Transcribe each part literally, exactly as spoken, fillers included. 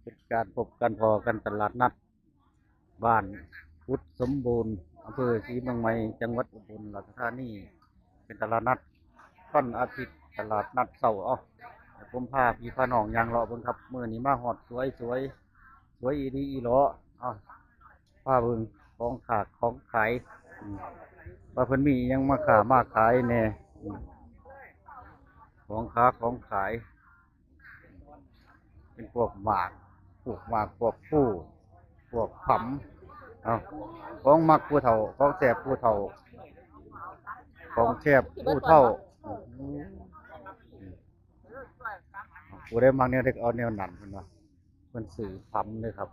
เป็นการพบกันพ้อกันตลาดนัดบ้านกุดสมบูรณ์ อำเภอศรีเมืองใหม่ จังหวัดอุบลราชธานี เป็นตลาดนัดวันอาทิตย์ ตลาดนัดเช้า เอ้า ผมพาพี่พาน้องย่างเลาะเบิ่งครับ มื้อนี้มาฮอดสวยสวย สวยอีหลีอีหลอ เอ้า พาเบิ่งของขากของขาย อืม ว่าเพิ่นมีอิหยังมาค้ามาขายแหน่ อืม ของค้าของขาย เป็นพวกหมาก พวกหมาก พวกพลู พวกผำ เอ้า ของมักผู้เฒ่า ของแซ่บผู้เฒ่า ของแซ่บผู้เฒ่า อืม ผู้ใดมักแนวใดก็เอาแนวนั้น เพิ่นว่า เพิ่นซื้อผำเลยครับ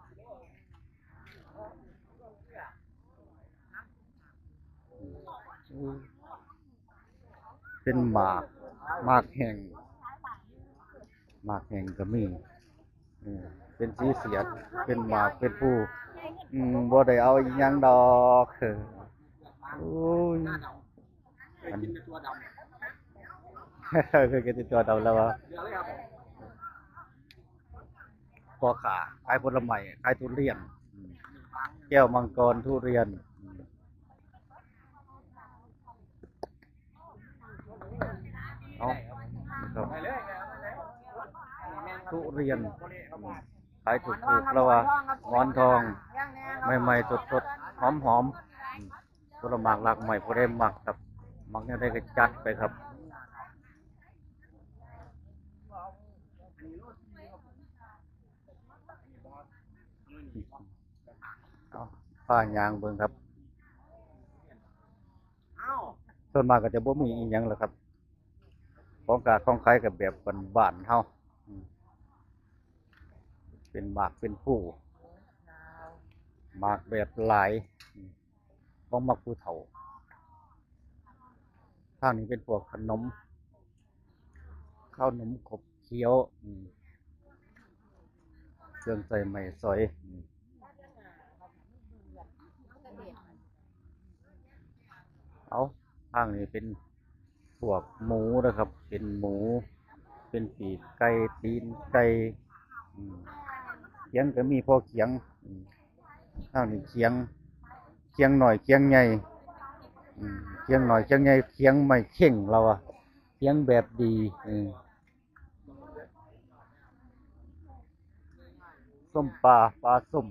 อืม เป็นหมาก หมากแห้ง หมากแห้งก็มี อืม เป็นสีเสียด เป็นหมาก เป็นพลู อืม บ่ได้เอาอิหยังดอก เออ โอ้ย อัน เคยกินตัวดำแล้ววะ พ่อค้าขายผลไม้ ขายทุเรียน อืม แก้วมังกรทุเรียน อืม เอา ครับ ทุเรียน อืม ขายถูกๆ แล้ววะ หมอนทอง ใหม่ๆ สดๆ หอมๆ อืม ผลหมากหลากไม้ ผู้ใดมักครับ มักแนวใดก็จัดไปครับ เอา พาย่างเบิ่งครับ ส่วนมากก็จะบ่มีอีหยังแล้วครับ ของกาของขายก็แบบบ้านๆ เฮา อืม เป็นหมากเป็นพลู หมากแบบหลาย อืม ของมักผู้เฒ่า ทางนี้เป็นพวกขนม ข้าวนมขบเคี้ยว อืม เครื่องใส่ไม้สอย อืม เอา ทางนี้เป็นพวกหมูนะครับ เป็นหมู เป็นปีกไก่ ตีนไก่ อืม เขียงก็มีพอเขียง อืม ทางนี้เขียง เขียงน้อย เขียงใหญ่ อืม เขียงน้อย เขียงใหญ่ เขียงไม้เข่งเราอะ เขียงแบบดี อืม ส้มปลา ปลาส้ม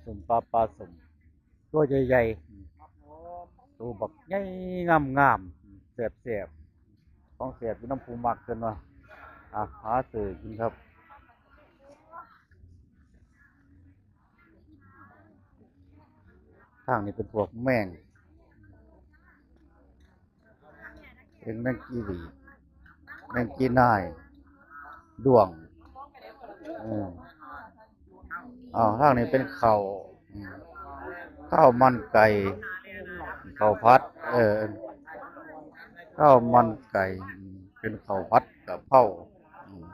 ส้มปลา ปลาส้ม ตัวใหญ่ๆ อืม ตัวบักใหญ่งามๆ แซ่บๆ ของแซ่บอยู่น้ำผู้มักเพิ่นว่า อ่ะ หาซื้อกินครับ ทางนี้เป็นพวกแมง เป็นแมงกีหวีด แมงกีนาย ด้วง อืม อ๋อ ทางนี้เป็นข้าว อืม ข้าวมันไก่ ข้าวผัด เออ ข้าวมันไก่ อืม เป็นข้าวผัดกะเพรา อืม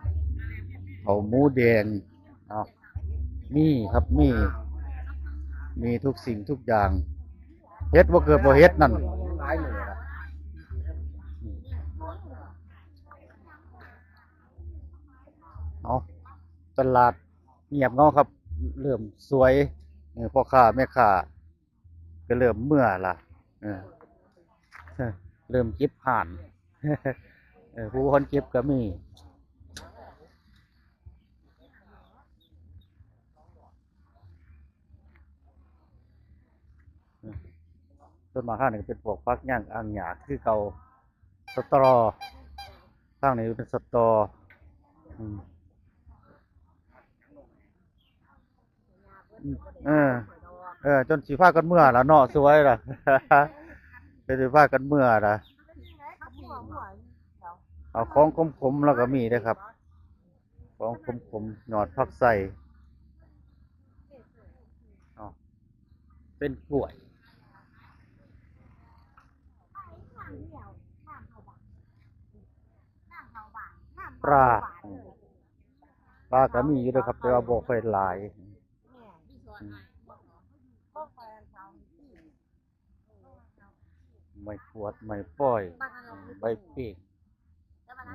ข้าวหมูแดง เอา มีครับ มี มีทุกสิ่งทุกอย่าง เฮ็ดบ่เกิดบ่เฮ็ดนั่น เอา ตลาดเงียบเหงาครับ เริ่มสวย เออ พ่อค้าแม่ค้าก็เริ่มเมือละ เออ เริ่มเก็บผ่าน เออ ผู้คนเก็บก็มี ส่วนมากทางนี้ก็เป็นพวกผักหญ้าอ่างหญ้าคือเก่า สะตอ ทางนี้เป็นสะตอ อืม อืม เออ เออ จนสิพากันเมือละเนาะ สวยละ จนสิพากันเมือละ เอาของขมๆ แล้วก็มีเด้อครับ ของขมๆ ยอดผักไส่ อ๋อ เป็นกล้วย ปลา ปลาก็มีอยู่เด้อครับ แต่ว่าบ่ค่อยหลาย อืม ไม้กวาด ไม้ฟอย ใบเปก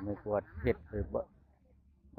ไม้กวาดเฮ็ดเลยบ่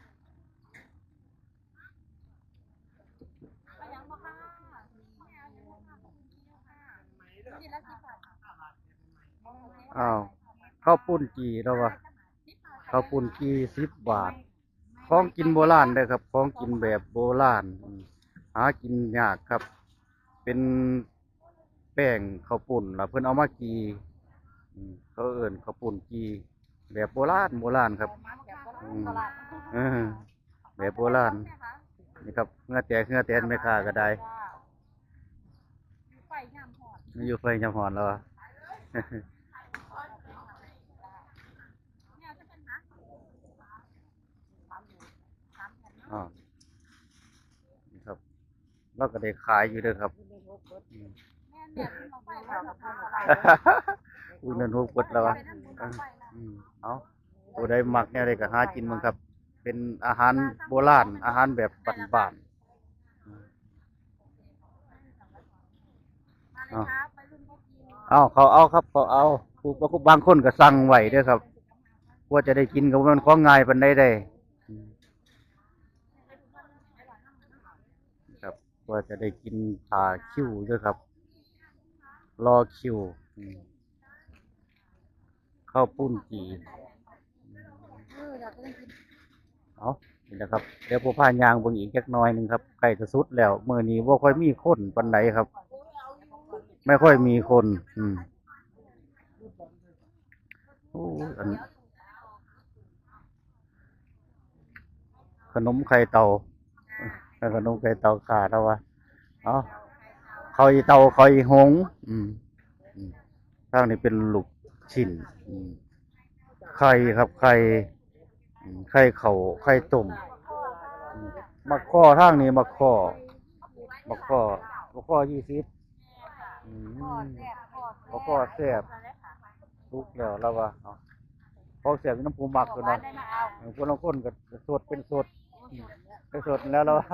ข้าวปุ้นจี่แล้ววะ ข้าวปุ้นจี่สิบบาท ของกินโบราณเด้อครับ ของกินแบบโบราณ อืม หากินยากครับ เป็นแป้งข้าวปุ้นล่ะ เพิ่นเอามาจี่ อืม เขาเอิ้นข้าวปุ้นจี่ แบบโบราณ โบราณครับ อืม เออ แบบโบราณ นี่ครับ เหงื่อแตกเหงื่อแตนแม่ค้าก็ได้ อยู่ไฟยามฮ้อนแล้ววะ อ๋อ นี่ครับ เราก็ได้ขายอยู่เด้อครับ อืม แม่นๆ เพิ่นเอาไปแล้ว อุดหนุนหกเบิดแล้ววะ เออ อืม เอา ผู้ใดมักแนวใดก็หากินเบิ่งครับ เป็นอาหารโบราณ อาหารแบบบ้านๆ เอา เอา เขาเอาครับ เขาเอา ผู้ บางคนก็สั่งไว้เด้อครับ กว่าจะได้กินก็บ่แม่นของง่ายปานใดเด้ ครับ กว่าจะได้กินถ่าคิวเด้อครับ รอคิว อืม ข้าวปุ้นจี่ เอา นี่นะครับ เดี๋ยวผมพาย่างเบิ่งอีกจักหน่อยหนึ่งครับ ใกล้จะสุดแล้ว มื้อนี้บ่ค่อยมีคนปานใดครับ ไม่ค่อยมีคน อืม โอ้ย อัน ขนมไข่เต่า ขนมไข่เต่าขาดแล้ววะ เอา ข้าวอีเต่า ข้าวอีหง อืม อืม ทางนี้เป็นลูกชิ้น อืม ไข่ครับ ไข่ อืม ไข่เข่า ไข่ต้ม อืม บักข้อ ทางนี้บักข้อ บักข้อ บักข้อยี่สิบ อืม บักข้อแซ่บ สุกแล้วแล้ววะ เอา ของแซ่บอยู่น้ำผู้มักเพิ่นว่า เออ ผู้ลางคนก็สดเป็นสด อืม เป็นสดแล้วแล้ววะ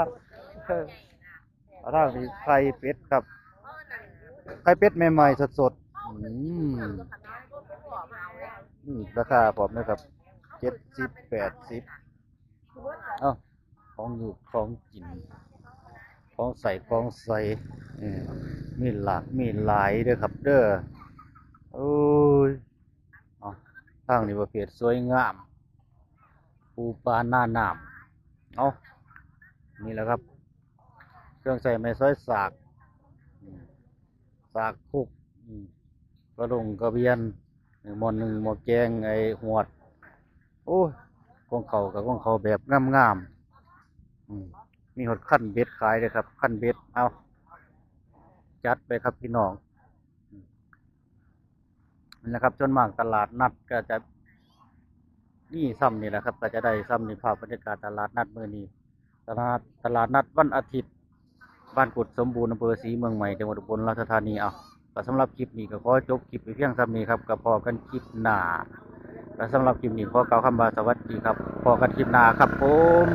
เอาทางนี้ไข่เป็ดครับ ไข่เป็ดใหม่ๆ สดๆ อืม อืม ราคาพร้อมนะครับ เจ็ดสิบ แปดสิบ เอ้า ของอยู่ของกิน ของใส่ของใส่ เออ มีหลากมีหลายเด้อครับเด้อ โอ้ย เอา ทางนี้ประเภทสวยงาม ปูปลาหน้าน้ำ เอา นี่แหละครับ เครื่องใส่ไม้สอยสาก อืม สากครก อืม กระด้งกระเบียน หม้อนึ่งหม้อแกง ไอ้หวด โอ้ย ของเขากับของเขาแบบงามๆ อืม มีฮอดคันเบ็ดขายเลยครับ คันเบ็ด เอา จัดไปครับพี่น้อง อืม นี่แหละครับ ส่วนมากตลาดนัดก็จะมีซ่ำนี่แหละครับ ก็จะได้ซ่ำนี่ ภาพบรรยากาศตลาดนัดมื้อนี้ ตลาด ตลาดนัดวันอาทิตย์ บ้านกุดสมบูรณ์ อำเภอศรีเมืองใหม่ จังหวัดอุบลราชธานี เอา ก็สำหรับคลิปนี้ก็ขอจบคลิปไปเพียงซ่ำนี้ครับ ก็พ้อกันคลิปหน้า ก็สำหรับคลิปนี้ขอกล่าวคำว่าสวัสดีครับ พ้อกันคลิปหน้าครับผม